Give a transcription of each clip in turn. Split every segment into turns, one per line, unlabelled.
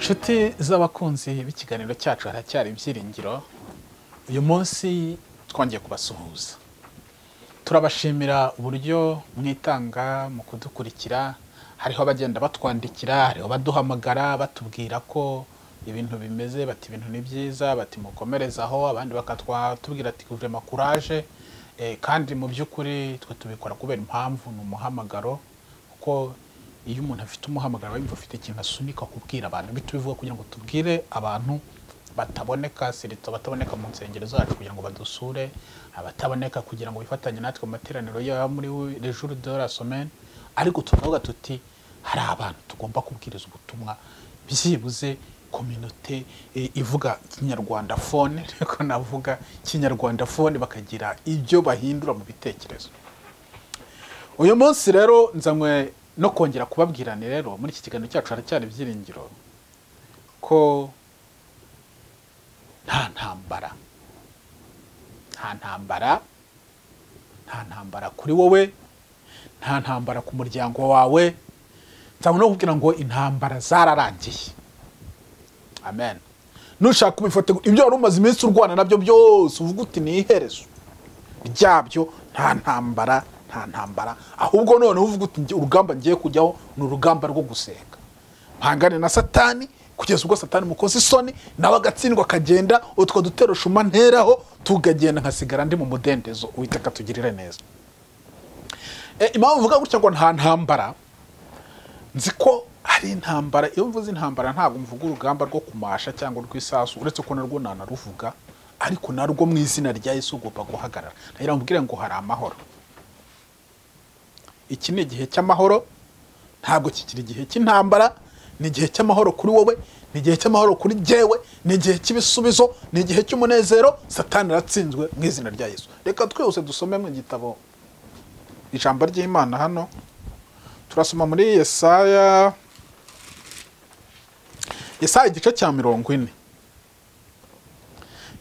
Inshuti z'abakunzi b'ikiganiro cyacu haracyari ibyiringiro, uyu munsi twongeye kubasuhuza. Turabashimira uburyo mwitanga mu kudukurikira, hariho abagenda batwandikira, hariho baduhamagara batubwira ko ibintu bimeze, bati ibintu ni byiza, bati mukomerezaho, abandi bakatwatubwira ati vraiment courage. Kandi mu by'ukuri twe tubikora kubera impamvu, ni umuhamagaro, kuko iyo umuntu afite umuhamagaro yumva afite ikintu asunika kubwira abantu. Bitubivuga kugira ngo tubwire abantu bataboneka, sirito bataboneka mu nsengero zacu kugira ngo badusure, abataboneka kugira ngo bifatanye natwe mu materaniro ya muri les jours de la semaine, ariko tukavuga tuti hari abantu tugomba kubwiriza ubutumwa, byibuze communauté ivuga Kinyarwanda phone, ariko navuga Kinyarwanda phone, bakagira ibyo bahindura mu bitekerezo. Uyu munsi rero nzanywe no kongera kubabwirana rero muri iki kiganiro cyacu haracyari ibyiringiro ko nta ntambara, nta ntambara, nta ntambara kuri wowe, nta ntambara ku muryango wawe. Nzanywe no kubwira ngo intambara zararangiye. Amen. Nushaka kubifata ibyo wari umaze iminsi urwana nabyo byose uvuga uti ni iherezo ryabyo, nta ntambara, nta ntambara, ahubwo none uvuga uti urugamba ngiye kujyaho ni urugamba rwo gusenga, mpangane na Satani kugeza ubwo Satani mukoze isoni nawe agatsindwa akagenda, utwo dutero shuma nteraho tugagenda nkasigara ndi mu mudendezo. Uwiteka tugirire neza. Impamvu mvuga gutya ngo nta ntambara, nzi ko hari intambara. Iyo mvuze intambara ntabwo mvuga urugamba rwo kumasha cyangwa rw'isasu, uretse ko narwo nanaruvuga, ariko narwo mu izina rya Yesu ugomba guhagarara. Ndagira ngo ngo hari amahoro. Iki ni igihe cy'amahoro, ntabwo kikiri igihe cy'intambara. Ni igihe cy'amahoro kuri wowe, ni igihe cy'amahoro kuri jyewe, ni igihe cy'ibisubizo, ni igihe cy'umunezero. Satani aratsinzwe mu izina rya Yesu. Reka twese dusome mu gitabo ijambo ry'Imana. Hano turasoma muri Yesaya, Yesaya igice cya 40,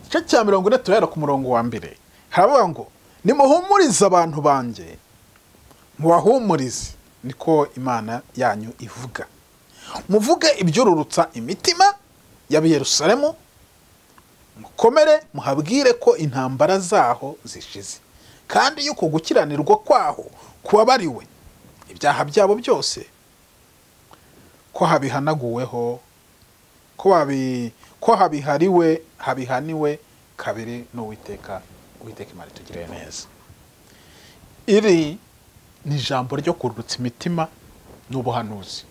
igice cya 40, turahera ku murongo wa mbere. Haravuga ngo nimuhumurize abantu banjye, mubahumurize, niko Imana yanyu ivuga. Muvuge ibyururutsa imitima y'ab'i Yerusalemu, mukomere muhabwire ko intambara zaho zishize, kandi yuko gukiranirwa kwaho kubabariwe, ibyaha byabo byose ko habihanaguweho, ko habihariwe, habihaniwe kabiri n'Uwiteka. Uwiteka Imana itugirire neza. Iri ni ijambo ryo kururutsa imitima n'ubuhanuzi.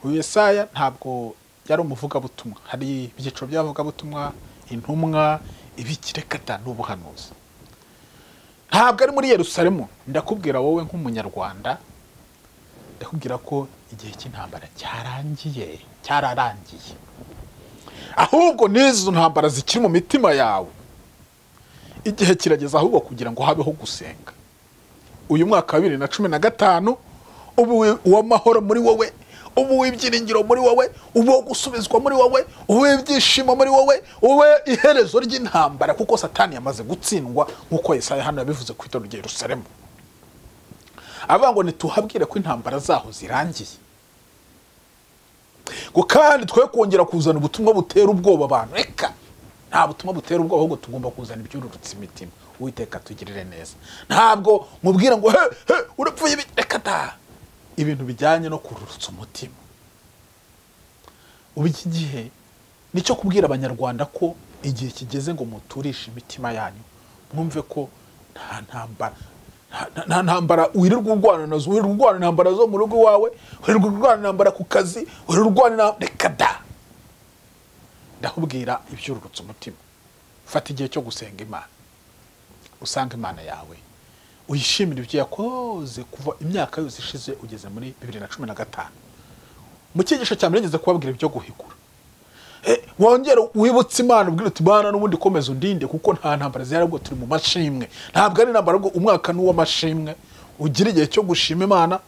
Uyu Yesaya ntabwo yari umuvugabutumwa, hari ibyiciro by'abavugabutumwa, intumwa, ibikirekata n'ubuhanuzi. Ntabwo ari muri Yerusalemu. Ndakubwira wowe nk'umunyarwanda, ndakubwira ko igihe cy'intambara cyarangiye, cyararangiye. Ahubwo n'izo ntambara zikiri mu mitima yawe, igihe kirageze ahubwo kugira ngo habeho gusenga. Uyu mwaka wa 2015 ubu uw'amahoro muri wowe, ubu w'ibyiringiro muri wowe, ubu gusubizwa muri wowe, ubu ibyishimo muri wowe, ubu iherezo ry'intambara, kuko Satani yamaze gutsindwa nkuko Yesaya hano yabivuze ku itorero rya Yerusalemu. Avuga ngo nituhabwire ko intambara zaho zirangiye, ngo kandi twe kongera kuzana ubutumwa butera ubwoba abantu. Reka, nta butumwa butera ubwoba, ahubwo tugomba kuzana ibyururutsa imitima. Uwiteka tugirire neza. Ntabwo mubwira ngo he he urapfuye, reka da, ibintu bijyanye no kururutsa umutima. Ubu iki gihe nicyo kubwira abanyarwanda ko igihe kigeze ngo muturishe imitima yanyu, mwumve ko nta ntambara, nta ntambara wirirwa urwana nazo, wirirwa urwana intambara zo mu rugo iwawe, wirirwa urwana intambara ku kazi, wirirwa urwana, reka da. Ndakubwira ibyururutsa umutima. Fata igihe cyo gusenga Imana, usanga Imana yawe, uyishimire ibyo yakoze kuva imyaka yose ishize ugeze muri 2015. Mu cyigisho cya mbere ngeze kubabwira ibyo guhigura. Wongera wibutse Imana, ubwira uti Imana n'ubundi komeza undinde, kuko nta ntambara zihari, ahubwo turi mu mashimwe. Ntabwo ari intambara, ahubwo umwaka ni uw'amashimwe. Ugira igihe cyo gushima Imana,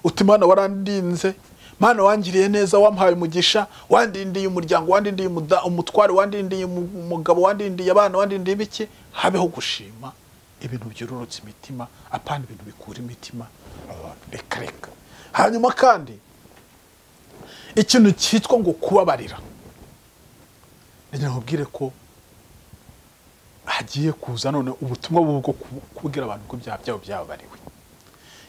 uti Imana warandinze, Mana wangiriye neza, wampaye umugisha, wandindiye umuryango, wandindiye umutware, wandindiye umugabo, wandindiye abana, wandindiye ibiki. Habeho gushima ibintu byururutsa imitima, apana ibintu bikura imitima abantu. Reka reka. Hanyuma kandi Ikintu cyitwa ngo kubabarira, ndagira nkubwire ko hagiye kuza none ubutumwa bwo kubwira abantu ko ibyaha byabo byababariwe.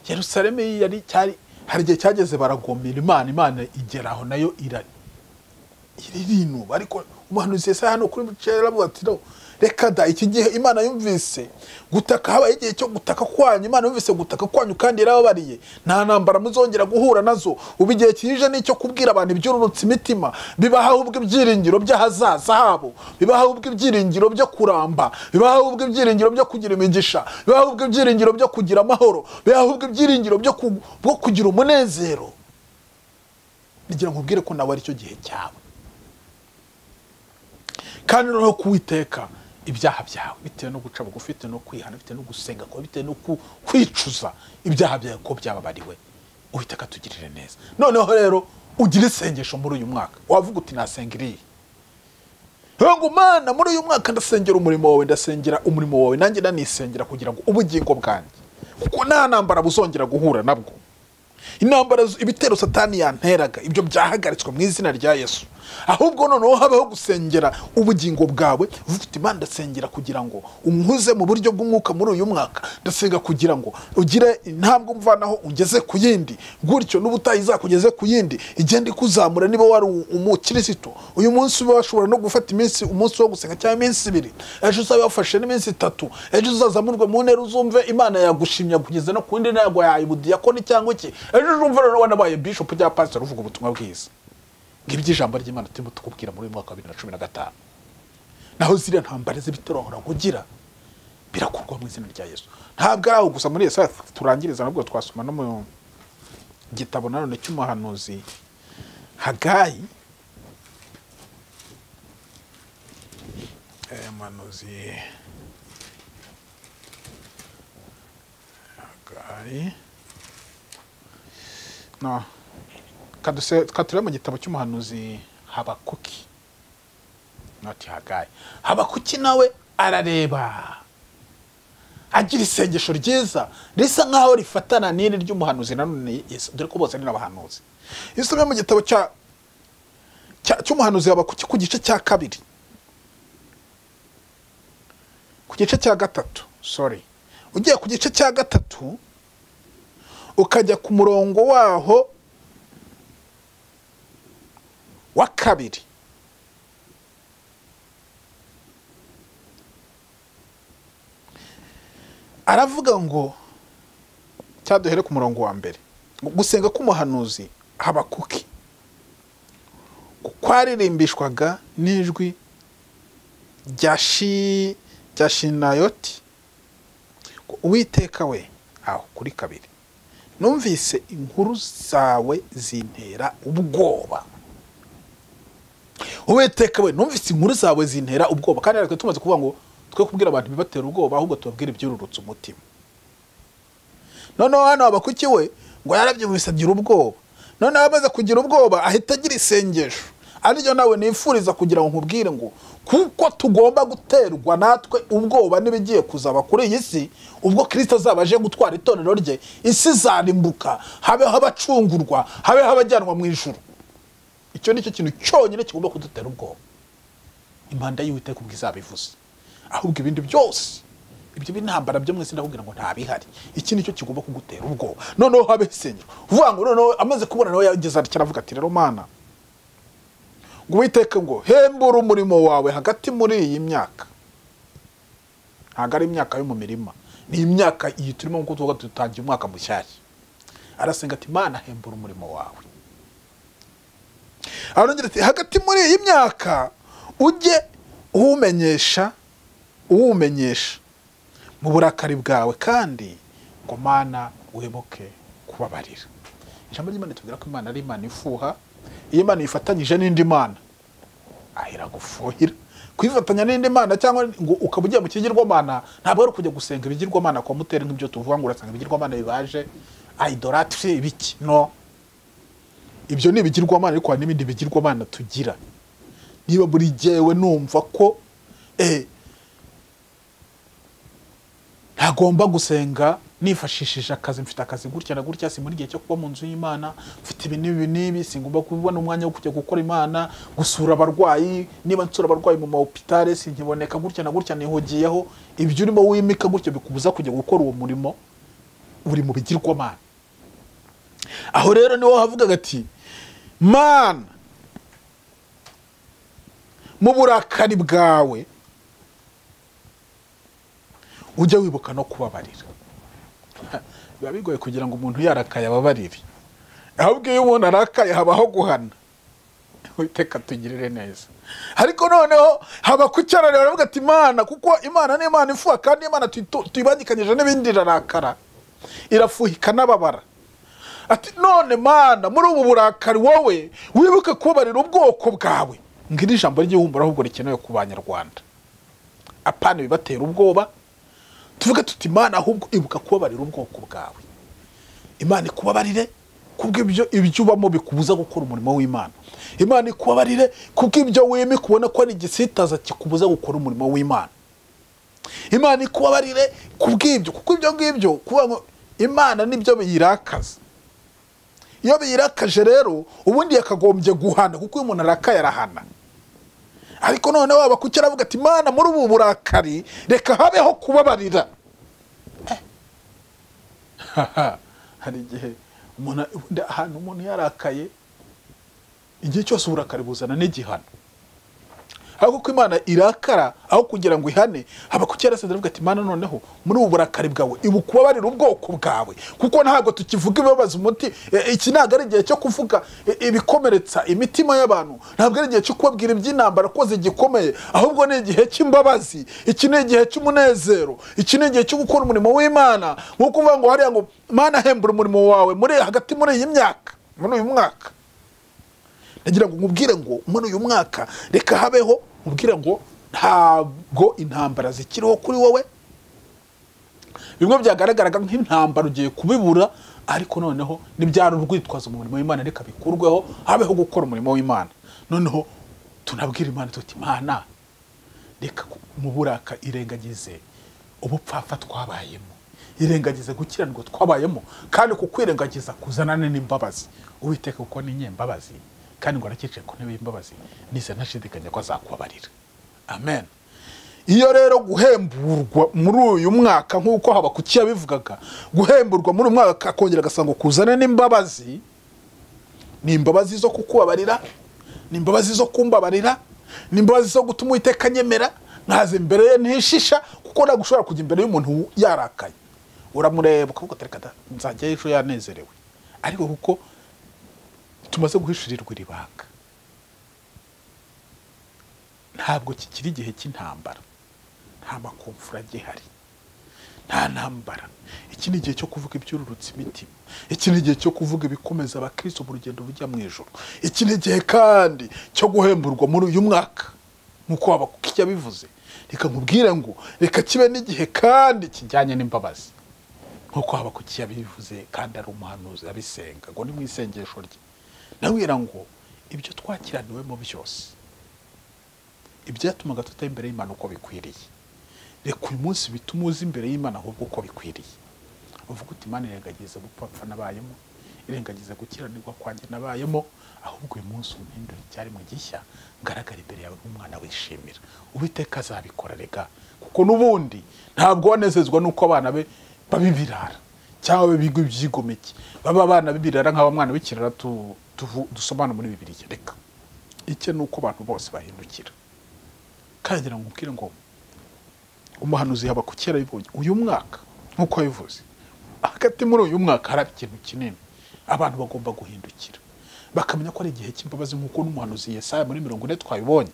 Yerusalemu yari cyari hari igihe cyageze baragomera Imana, Imana igeraho nayo iririnuba. Ariko umuhanuzi Yesaya hano kuri yaravuga ati no, reka da, iki gihe Imana yumvise gutaka, habaye igihe cyo gutaka kwanyu, Imana yumvise gutaka kwanyu kandi yarababariye, nta ntambara muzongera guhura nazo. Ubu igihe kije nicyo kubwira abantu ibyururutse imitima, bibaha ubwo ibyiringiro by'ahazaza habo, bibaha ubwo ibyiringiro byo kuramba, bibaha ubwo ibyiringiro byo kugira imigisha, bibaha ubwo ibyiringiro byo kugira amahoro, bibaha ubwo ibyiringiro byo kugira umunezero. Ngira nkubwire ko nawe ari cyo gihe cyawe, kandi noneho kuwiteka ibyaha byawe bitewe no guca bugufi, bitewe no kwihana, bitewe no gusenga, bitewe no kwicuza ibyaha byawe ko byababariwe. Uwiteka atugirire neza. Noneho rero ugira isengesho muri uyu mwaka, wavuga uti nasenga iriya ngo Mana, muri uyu mwaka ndasengera umurimo wawe, ndasengera umurimo wawe, nanjye ndanisengera kugira ngo ubugingo bwanjye, kuko nta ntambara buzongera guhura nabwo. Intambara, ibitero Satani yanteraga, ibyo byahagaritswe mu izina rya Yesu. Ahubwo noneho habaho gusengera ubugingo bwawe, uvuga uti Imana ndasengera kugira ngo unkuze mu buryo bw'umwuka muri uyu mwaka, ndasenga kugira ngo ugire intambwe umvanaho ungeze ku yindi, gutyo n'ubutaha izakugeze ku yindi, igende ikuzamura. Niba wari umukristo uyu munsi uba washobora no gufata iminsi, umunsi wo gusenga cyangwa iminsi ibiri, ejo uzabe wafashe n'iminsi itatu, ejo uzazamurwe mu ntera uzumve Imana yagushimya kugeza no ku yindi ntabwo yayibudiyakoni cyangwa iki, ejo uzumve noneho wanabaye bishop cyangwa pastor uvuga ubutumwa bwiza. Ngibyo ijambo ry'Imana turimo tukubwira muri uyu mwaka wa 2015. Naho ziriya ntambara z'ibitero kugira birakurwa mu izina rya Yesu. Ntabwo ari aho gusa muri Yesaya turangiriza, nabwo twasoma no mu gitabo nanone cy'umuhanuzi Hagayi. Umuhanuzi Hagayi, no kature mu gitabo cy'umuhanuzi Habakuki, not Hagayi. Habakuki nawe arareba agira isengesho ryiza risa nkaho rifatana n'iri ry'umuhanuzi nanone, dore ko bose ari n'abahanuzi. Iyo usomye mu gitabo cy'umuhanuzi Habakuki ku gice cya kabiri, ku gice cya gatatu, sorry, ugiye ku gice cya gatatu ukajya ku murongo waho wa kabiri, aravuga ngo cyaduhere ku murongo wa mbere, gusenga k'umuhanuzi Habakuki kwaririmbishwaga n'ijwi rya Shinayoti. Uwiteka we, aho kuri kabiri, numvise inkuru zawe zintera ubwoba. Uwiteka we, numvise inkuru zawe zintera ubwoba. Kandi natwe tumaze kuvuga ngo twe kubwira abantu bibatera ubwoba, ahubwo tubabwira ibyururutse umutima. Noneho hano Habakuki we ngo yarabyumvise agira ubwoba. Noneho amaze kugira ubwoba ahita agira isengesho, ariryo nawe nifuriza kugira ngo nkubwire ngo kuko tugomba guterwa natwe ubwoba n'ibigiye kuzaba kuri iyi si, ubwo Kristo azaba aje gutwara itorero rye, isi izarimbuka, habeho abacungurwa, habeho abajyanwa mu ijuru. Icyo nicyo kintu cyonyine kigomba kudutera ubwoba. Impanda y'Uwiteka ubwo izabivuze. Ahubwo ibindi byose, ibyo b'intambara byo mwese ndakubwira ngo ntabihari. Iki nicyo kigomba kugutera ubwoba. Noneho habe isengesho, uvuga ngo noneho amaze kubona nawe yageze atya aravuga ati rero Mana, ngo Uwiteka ngo hembura umurimo wawe hagati muri iyi myaka. Ntabwo ari imyaka yo mu mirima, ni imyaka iyi turimo nkuko tuvuga dutangiye umwaka mushyashya. Arasenga ati Mana hembura umurimo wawe. Arongera ati hagati muri iyi myaka ujye uwumenyesha mu burakari bwawe, kandi ngo Mana wibuke kubabarira. Ijambo ry'Imana ritubwira ko Imana ari Imana ifuha. Iyo Imana ifatanyije n'indi mana ahera gufuhira. Kwifatanya n'indi mana cyangwa ngo ukaba ugiye mu kigirwamana, ntabwo ari ukujya gusenga ibigirwamana kwa mutera nk'ibyo tuvuga ngo urasanga ibigirwamana bibaje idolatry ibiki, no, ibyo ni ibigirwamana, ariko hari n'ibindi bigirwamana tugira. Niba buri jyewe numva ko Ntagomba gusenga nifashishije akazi, mfite akazi gutya na gutya, si muri gihe cyo kuba mu nzu y'Imana, mfite ibi n'ibi n'ibi, singomba kubona umwanya wo kujya gukora Imana, gusura abarwayi, niba nsura abarwayi mu mahopitale sinkiboneka gutya na gutya, nihugiyeho. Ibyo urimo wimika gutya bikubuza kujya gukora uwo murimo, uri mu bigirwamana. Aho rero niho havugaga ati Mana, mu burakari bwawe ujya wibuka no kubabarira. Biba bigoye kugira ngo umuntu yarakaye ababarire, ahubwo iyo umuntu arakaye habaho guhana. Uwiteka tugirire neza. Ariko noneho haba kucyararira, baravuga ati Imana, kuko Imana ni Imana ifuha, kandi Imana tuyibangikanyije n'ibindi irarakara, irafuha ikanababara. Ati none Mana, muri ubu burakari wowe wibuke kubabarira ubwoko bwawe. Ngiri ijambo ry'ihumbura ahubwo rikenewe ku Banyarwanda, apana ibibatera ubwoba. Tuvuge tuti Imana ahubwo ibuka kubabarira ubwoko bwawe. Imana ikubabarire kubw'ibyo ibyo ubamo bikubuza gukora umurimo w'Imana. Imana ikubabarire kubw'ibyo wimi kubona ko ari igisitaza kikubuza gukora umurimo w'Imana. Imana ikubabarire kubw'ibyo, kuko ibyo ngibyo kuba ngo Imana nibyo biyirakaza. Iyo biyirakaje rero ubundi yakagombye guhana, kuko iyo umuntu arakaye arahana. Ariko none waba kuki aravuga ati Imana muri ubu burakari reka habeho kubabarira. Hari igihe umuntu ahantu umuntu yarakaye, igihe cyose uburakari buzana n'igihano. Ariko ko Imana irakara aho kugira ngo ihane, haba kuki yaraseze aravuga ati Imana noneho muri ubu burakari bwawe ibukubabarira ubwoko bwawe, kuko ntabwo tukivuga ibibabaza umuti. Iki ntabwo ari igihe cyo kuvuga ibikomeretsa imitima y'abantu, ntabwo ari igihe cyo kubabwira iby'intambara ko zigikomeye, ahubwo ni igihe cy'imbabazi, iki ni igihe cy'umunezero, iki ni igihe cyo gukora umurimo w'Imana. Nkuko uvuga ngo hariya ngo Mana hembura umurimo wawe muri hagati muri iyi myaka, muri uyu mwaka. Ndagira ngo nkubwire ngo muri uyu mwaka reka habeho, nkubwire ngo ntabwo intambara zikiriho kuri wowe. Bimwe byagaragaraga nk'intambara ugiye kubibura, ariko noneho nibyari urwitwazo mu murimo w'Imana reka bikurweho, habeho gukora umurimo w'Imana. Noneho tunabwira Imana tuti Imana reka mu buraka irengagize ubupfapfa twabayemo, irengagize gukiranirwa twabayemo, kandi kukwirengagiza kuzanane n'imbabazi. Uwiteka kuko ni nyembabazi, kandi ngo arakicaye ku ntebe y'imbabazi, nize ntashidikanya ko azakubabarira. Amen. Iyo rero guhemburwa muri uyu mwaka nk'uko Habakuki yabivugaga, guhemburwa muri uyu mwaka akongera agasanga kuzana n'imbabazi, ni imbabazi zo kukubabarira, ni imbabazi zo kumbabarira, ni imbabazi zo gutuma Uwiteka anyemera nkaza imbere ye ntishisha, kuko ntabwo ushobora kujya imbere y'umuntu yarakaye. Uramureba ukavuga ati reka nzajya ejo yanezerewe. Ariko kuko tumaze guhishurirwa iri banga, ntabwo kikiri igihe cy'intambara, nta makomfura agihari, nta ntambara. Iki ni igihe cyo kuvuga ibyururutse imitima, iki ni igihe cyo kuvuga ibikomeza abakristo mu rugendo rujya mu ijuru, iki ni igihe kandi cyo guhemburwa muri uyu mwaka nk'uko Habakuki yabivuze. Reka nkubwire ngo reka kibe n'igihe kandi kijyanye n'imbabazi nk'uko Habakuki yabivuze, kandi ari umuhanuzi abisenga ngo ni mu isengesho rye. Ndabwira ngo ibyo twakiraniwemo byose, ibyatumaga tutaba imbere y'Imana uko bikwiriye, reka uyu munsi bituma uza imbere y'Imana ahubwo uko bikwiriye. Uvuga uti Imana irengagize gupfapfa nabayemo, irengagize gukiranirwa kwanjye nabayemo, ahubwo uyu munsi umpindure icyaremwe gishya, ngaragara imbere yawe nk'umwana wishimira. Uwiteka azabikora rega, kuko n'ubundi ntabwo wanezezwa n'uko abana be babibirara cyangwa bigwa ibyigomeke, baba abana b'ibirara nk'aba mwana w'ikirara dusomana muri Bibiliya. Reka icyo ni uko abantu bose bahindukira. Kandi ngira ngo nkubwire ngo umuhanuzi Habakuki yarabibonye uyu mwaka nk'uko yabivuze, hagati muri uyu mwaka hari ikintu kinini abantu bagomba guhindukira, bakamenya ko ari igihe cy'imbabazi nk'uko n'umuhanuzi Yesaya muri 40 twabibonye,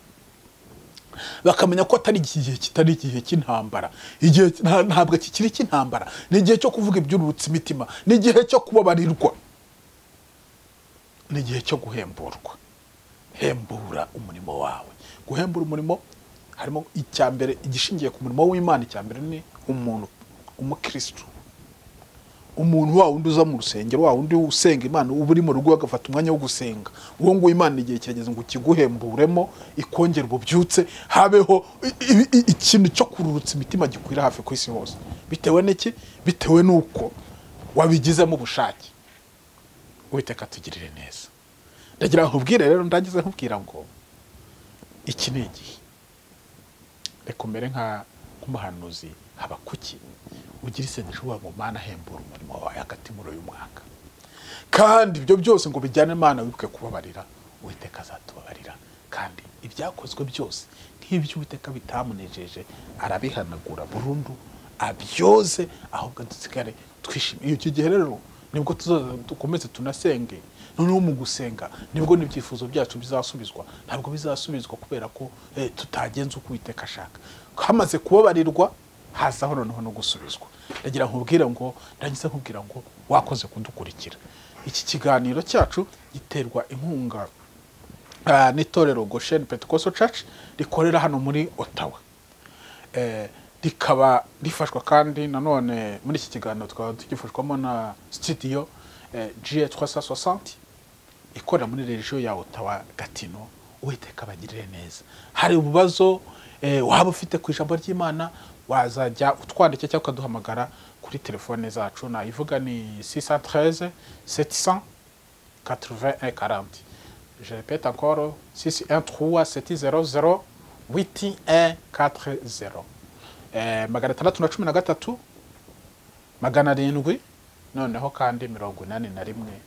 bakamenya ko atari igihe kitari igihe cy'intambara, igihe ntabwo kikiri cy'intambara, ni igihe cyo kuvuga ibyururutse imitima, ni igihe cyo kubabarirwa, ni igihe cyo guhemburwa. Hembura umurimo wawe. Guhembura umurimo harimo icyambere igishingiye ku murimo w'Imana. Icyambere ni umuntu umukristo Umuntu wa wundi uza mu rusengero, wa wundi usenga Imana, uba uri mu rugo agafata umwanya wo gusenga, uwo nguwo Imana igihe kirageze ngo ikiguhemburemo, ikongera ububyutse, habeho ikintu cyo kururutsa imitima gikwira hafi ku isi hose. Bitewe n'iki? Bitewe n'uko wabigizemo ubushake. Uwiteka atugirire neza. Ndagira ngo nkubwire rero, ndagize nkubwira ngo iki ni igihe, reka umere nk'umuhanuzi Habakuki, ugira isengesho uvuga ngo Mana hembura umurimo wawe hagati muri uyu mwaka, kandi ibyo byose ngo bijyane Imana wibuke kubabarira. Uwiteka azatubabarira, kandi ibyakozwe byose nk'ibyo Uwiteka bitamunejeje arabihanagura burundu, abyoze, ahubwo dusigare twishimye. Icyo gihe rero nibwo tuzaza dukomeze tunasenge. Noneho mu gusenga nibwo n'ibyifuzo byacu bizasubizwa. Ntabwo bizasubizwa kubera ko tutagenza uko Uwiteka ashaka. Hamaze kubabarirwa hazaho noneho no gusubizwa. Ndagira nkubwire ngo, ndagize nkubwira ngo wakoze kudukurikira. Iki kiganiro cyacu giterwa inkunga n'itorero Goshen Pentecostal Church rikorera hano muri Ottawa. Rikaba rifashwa kandi nanone muri iki kiganiro tukaba tugifashwamo na studio GA360 ikorera muri region ya Ottawa Gatineau. Uwiteka abagirire neza. Hari ububazo waba ufite ku ijambo ry'Imana, wazajya utwandikira cyangwa ukaduhamagara kuri telefone zacu. Nayivuga ni 613 700 81 40. Je répète encore, 613 700 81 40. 613 700 noneho kandi 81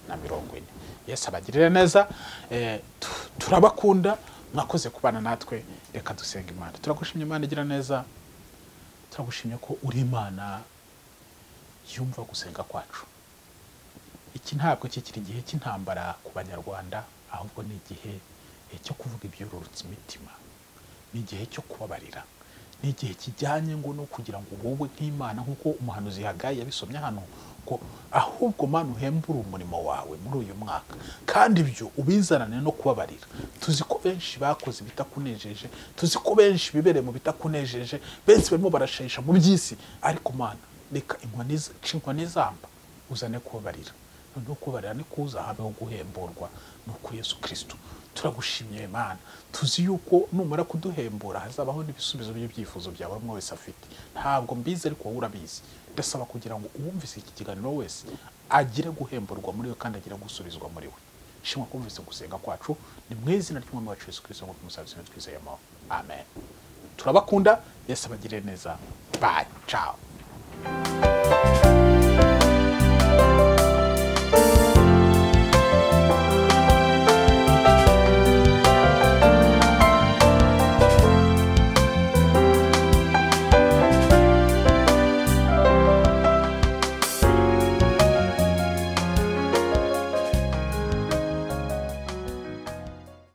na 40. Yesu abagirire neza. Turabakunda, mwakoze kubana natwe. Reka dusenga Imana. Turagushimye Imana igira neza, turagushimye ko uri Imana yumva gusenga kwacu. Iki ntabwo kikiri igihe cy'intambara ku Banyarwanda, ahubwo ni igihe cyo kuvuga ibyororotse imitima, ni igihe cyo kubabarira, ni igihe kijyanye ngo no kugira ngo wowe nk'Imana, nk'uko umuhanuzi Hagayi yabisomye hano, ko ahubwo Mana uhembure umurimo wawe muri uyu mwaka, kandi ibyo ubizanane no kubabarira. Tuzi ko benshi bakoze ibitakunejeje, tuzi ko benshi bibereye mu bitakunejeje, benshi barimo barashayisha mu by'isi, ariko Mana reka inkoni zamba uzane kubabarira. Noneho kubabarira ni kuza habeho guhemburwa nuko Yesu Kristo. Turagushimye Imana, tuzi yuko numara kuduhembura hazabaho n'ibisubizo by'ibyifuzo byawe umwe wese afite. Ntabwo mbizi ariko wowe urabizi. Ndasaba kugira ngo uwumvise iki kiganiro wese agire guhemburwa muri we kandi agire gusubizwa muri we. Shimwa kumvise gusenga kwacu, ni mu izina ry'Umwami wacu Yesu Kristo ngo tumusabye twizeyemo. Amen. Turabakunda, Yesu abagirire neza. Bye. Ciao.